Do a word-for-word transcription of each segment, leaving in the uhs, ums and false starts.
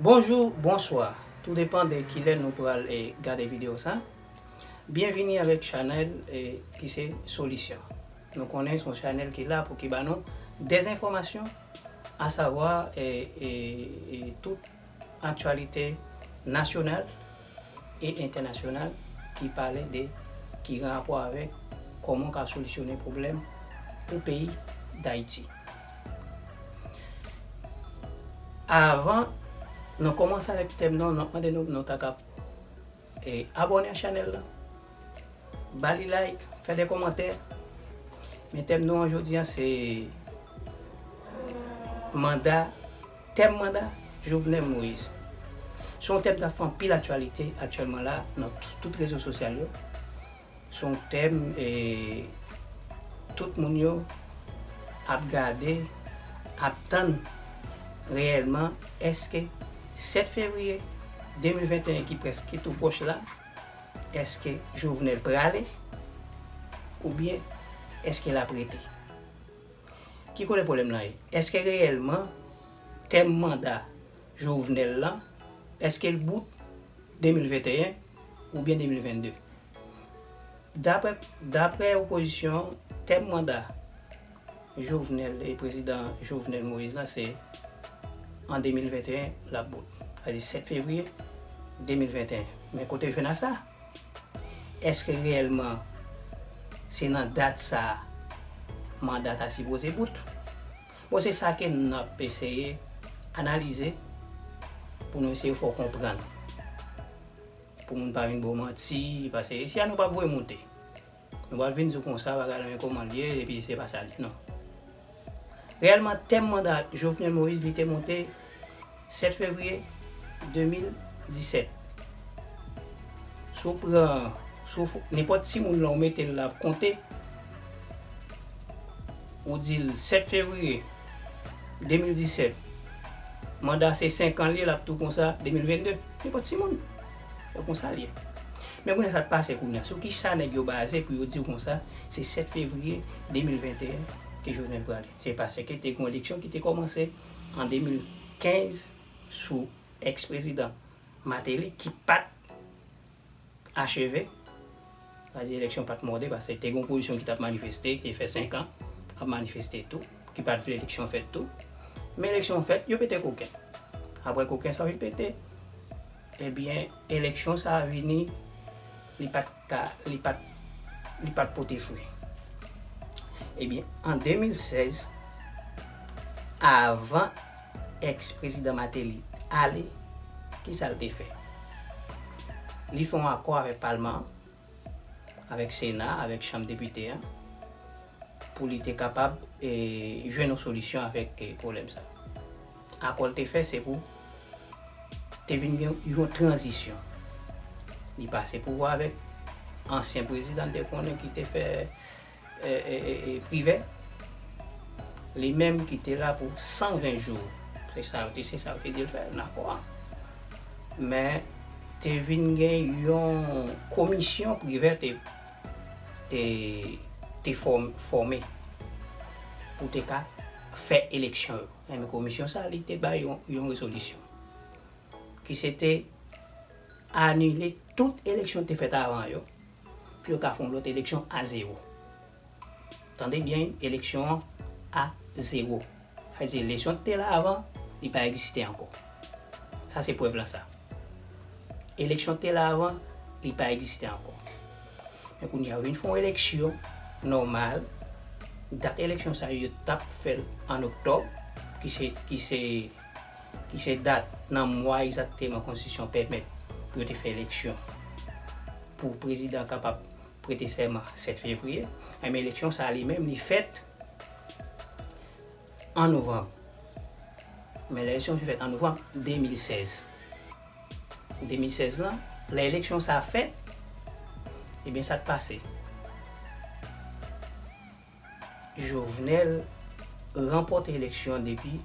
Bonjou, bonswa. Tou depann de kilè nou pral, eh, gade videyo sa. Byenvini avèk chanèl, eh, ki se Solisyon. Nou konnen se yon chanèl ki la pou ki ba nou dèzenfòmasyon, asavwa, eh, eh, eh, tout aktyalite nasyonal e entènasyonal ki pale de, ki gen rapò avèk kòman w ka solisyone pwoblèm pou peyi Dayiti. Avan nou kòmanse avèk tèm nan, nou ap mande nou, nou ta ka, eh, abòne a chanèl la, ba li like, fè de kòmantè. Men tèm nou an jodi a se manda, tèm manda Jovenel Moïse. Se yon tèm k ap fè anpil aktyalite aktyèlman la nan tout, tout rezo sosyal yo. Se yon tèm, eh, tout moun yo ap gade, ap tann reyèlman, èske sèt fevriye de mil venteyen ki prèske tou pwòch la, èske Jovenel prale oubyen èske l ap rete? Ki kote pwoblèm lan ye? Èske reyèlman tèm manda Jovenel lan, èske l bout de mil venteyen oubyen de mil vennde? Daprè, daprè opozisyon an, tèm manda Jovenel, e prezidan Jovenel Moïse la, se an de mil venteyen l ap bout. Sa di sèt fevriye de mil venteyen. Men kote yo jwenn a sa? Èske reyèlman se nan dat sa a manda ta sipoze bout? Bon, se sa ke n ap eseye analize pou nou eseye fè w konprann. Pou moun pa vin ba w manti, paske isi a nou p ap voye moute. Nou pral vin di w konsa, bagay la men kòman l ye, epi se pa sa l ye, non. Reyèlman, tèm manda Jovenel Moïse, li te monte sèt fevriye de mil disèt. Si w pran, si w f-, nenpòt timoun la, w mete l la ap konte, ou di l sèt fevriye de mil disèt, manda se senk an l ye, l ap tou konsa de mil vennde. Nenpòt timoun. Se konsa l ye. Men kounye a sa k pase kounye a. Sou kisa nèg yo baze pou yo di w konsa, se sèt fevriye de mil venteyen ke Jovenel prale? Se paske te gen yon eleksyon ki te kòmanse an de mil kenz sou èks prezidan Martelly ki pa t acheve. Sa di eleksyon pa t mòde, paske te gen opozisyon ki t ap manifeste, ki te fè senk an ap manifeste tou, ki pa t vle eleksyon fèt tou. Men eleksyon fèt, yo pete koken. Apre koken sa yo pete, ebyen, eleksyon sa a vini, li pa t ka, li pa t, li pa t pote fwi. Ebyen, an de mil sèz, avan èks prezidan Martelly ale, kisa l te fè? Li fè yon akò avèk palman an, avèk Sena, avèk Chanm Depite an, pou li te kapab, e, jwenn yon solisyon avèk, e, pwoblèm sa. Akò l te fè, se pou te vin gen yon tranzisyon. Li pase pouvwa avèk ansyen prezidan n te konnen ki te fè, e, e, e, e, Privè. Li menm ki te la pou san ven jou. Se sa yo te, se sa yo te di l fè nan akò a. Men, te vin gen yon komisyon Privè te, te, te fòm-, fòme pou te ka fè eleksyon yo. Ebyen, komisyon sa, li te bay yon, yon rezolisyon ki se te anile tout eleksyon te fèt avan yo, pou yo ka fè yon lòt eleksyon a zewo. Tande byen, eleksyon an a zewo. Sa vle di, eleksyon te la avan, li pa egziste ankò. Sa se prèv lan sa. Eleksyon te la avan, li pa egziste ankò. Men kounye a, yo vin fè yon eleksyon nòmal. Dat eleksyon sa yo, yo t ap fè l an oktòb, ki se, ki se, ki se dat nan mwa egzakteman konstitisyon pèmèt pou yo te fè eleksyon pou prezidan kapab prete sèman sèt fevriye. Ebyen, eleksyon sa a li menm, li fèt an novanm. Men lè eleksyon fèt an novanm de mil sèz. De mil sèz lan, lè eleksyon sa a fèt, ebyen, sa k pase? Jovenel ranpòte eleksyon an depi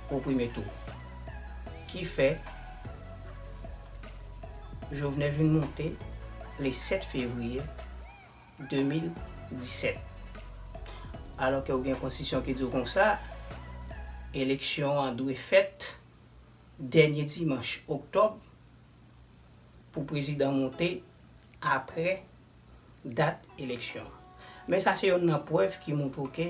o premye tou. Ki fè Jovenel vin monte le sèt fevriye de mil disèt. alòske ou gen konstitisyon ki di w konsa, eleksyon an dwe fèt dènye dimanch oktòb pou prezidan monte apre dat eleksyon. Men sa se yonn nan prèv ki montre w ke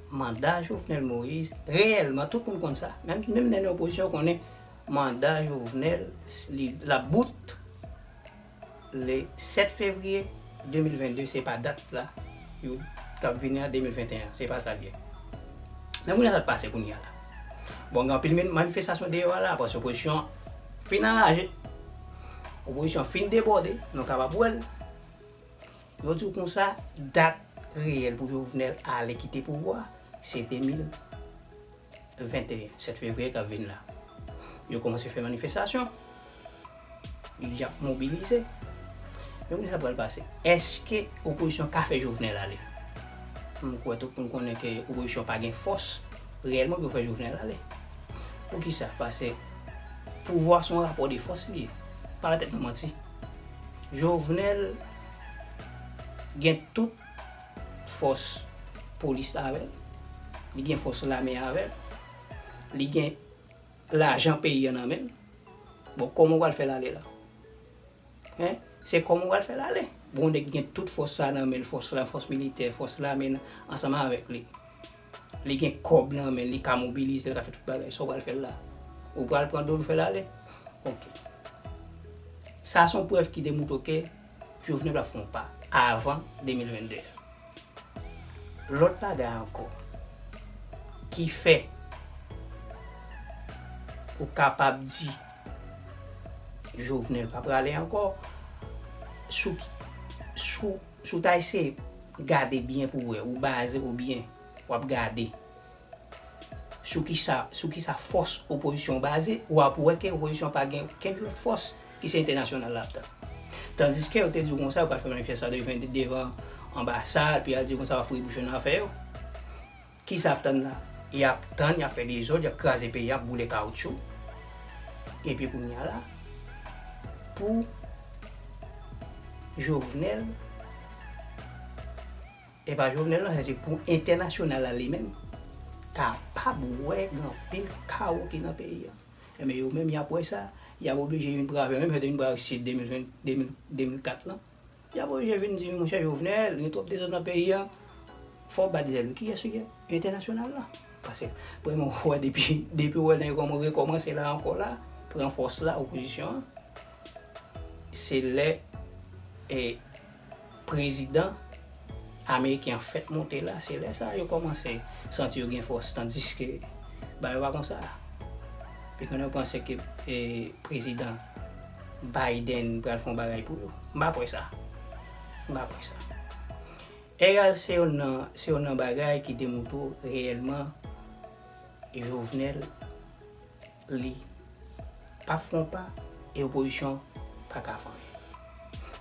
manda Jovenel Moïse, reyèlman, tout moun konn sa, menm, menm nèg nan opozisyon konnen manda Jovenel, li, l ap bout le sèt fevriye de mil vennde, se pa dat la, yo, k ap vini an de mil venteyen, se pa sa l ye. Men kounye a sa k pase kounye a la. Bon, gen anpil men-, manifestasyon deyò a la, paske opozisyon fin anraje. Opozisyon fin debòde, nou kapab wè l. Yo di w konsa, dat reyèl pou Jovenel ale kite pouvwa, se de mil venteyen, sèt fevriye k ap vin la. Yo kòmanse fè manifestasyon, y ap mobilize. Men kounye sa pral pase. Èske opozisyon ka fè Jovenel ale? M kwè tout moun konnen ke opozisyon pa gen fòs reyèlman pou yo fè Jovenel ale. Poukisa? Paske pouvwa se yon rapò de fòs li ye. Pa ba tèt nou manti. Jovenel gen tout fòs polis la avè l. Li gen fòs lame avè l. Li gen lajan peyi an nan men l. Bon, kòman w pral fè l ale la? Hein? Se kòman w pral fè l ale? Bon, nèg gen tout fòs sa nan men l, fòs la, fòs militè, fòs lame nan, ansanm avèk li. Li gen kòb nan men l, li ka mobilize, li ka fè tout bagay. Sa w pral fè l la? Ou pral pran do l fè l ale? Ok. Sa se yon prèv ki demontre ke Jovenel ap fè yon pa avan de mil vennde. Lòt bagay ankò ki fè ou kapab di Jovenel pa prale ankò, sou, sou, sou ta eseye gade byen pou wè, ou baze ou byen, w ap gade sou kisa, sou kisa fòs opozisyon baze, w ap wè ke opozisyon pa gen okenn lòt fòs ki se entènasyonal la ap tann. Tandiske yo te di w konsa, yo pral fè manifestasyon devan, devan anbasad, pou y al di konsa, w ap foure bouch yo nan afè yo. Kisa ap tann la? Y ap tann, y ap fè dezòd, y ap kraze peyi, y ap boule kawotchou. Epi kounye a la, pou Jovenel, e pa Jovenel non, se pou entènasyonal la li menm, kapab wè gen anpil kawo ki nan peyi a. Ebyen, yo menm, y ap wè sa, y ap oblije vin brave, menm jan yo te vin brave isit de mil ven, de mil, de mil kat lan. Y ap oblije vin di, monchè Jovenel, gen twòp dezòd nan peyi a, fò w bat zèl ou. Kiyès ou ye? Entènasyonal la. Paske, premye, ou wè depi, depi ou wè nèg yo kòman rekòmanse la ankò la, pran fòs la, opozisyon an, se lè, e, prezidan ameriken an fèk monte la, se lè sa a yo kòmanse santi yo gen fòs, tandiske bagay yo pa konsa. Pi konnen yo panse ke, e, prezidan Biden pral fè yon bagay pou yo. M pa kwè sa. M pa kwè sa. Egal se yonn nan, se yonn nan bagay ki demontre w reyèlman Jovenel li p ap fè yon pa e opozisyon pa ka fè anyen.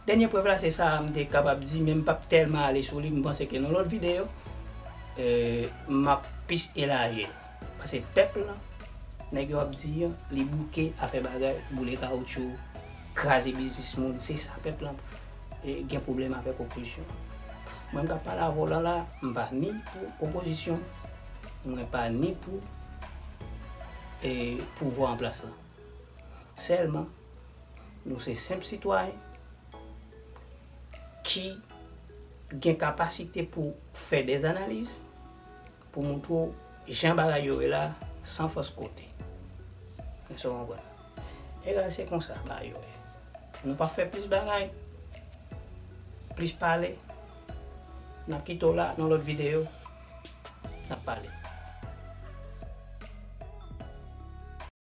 Dènye prèv la, se sa a m te kapab di, men m p ap tèlman ale sou li, m panse ke nan lòt videyo, e, m ap plis elaji l. Paske pèp lan, nèg yo ap di, li bouke a fè bagay, boule kawotchou, kraze biznis moun, se sa pèp lan, e, gen pwoblèm avèk opozisyon. Mwen m k ap pale avè w la la, m pa ni pou opozisyon, mwen pa ni pou, e, pouvwa an plas lan. Sèlman, nou se senp sitwayen ki gen kapasite pou fè dèzanaliz, pou montre w jan bagay yo ye la, san fòs kote. Èske w konprann? Egal se konsa bagay yo ye. Nou p ap fè plis bagay, plis pale. N ap kite w la nan lòt videyo. N ap pale.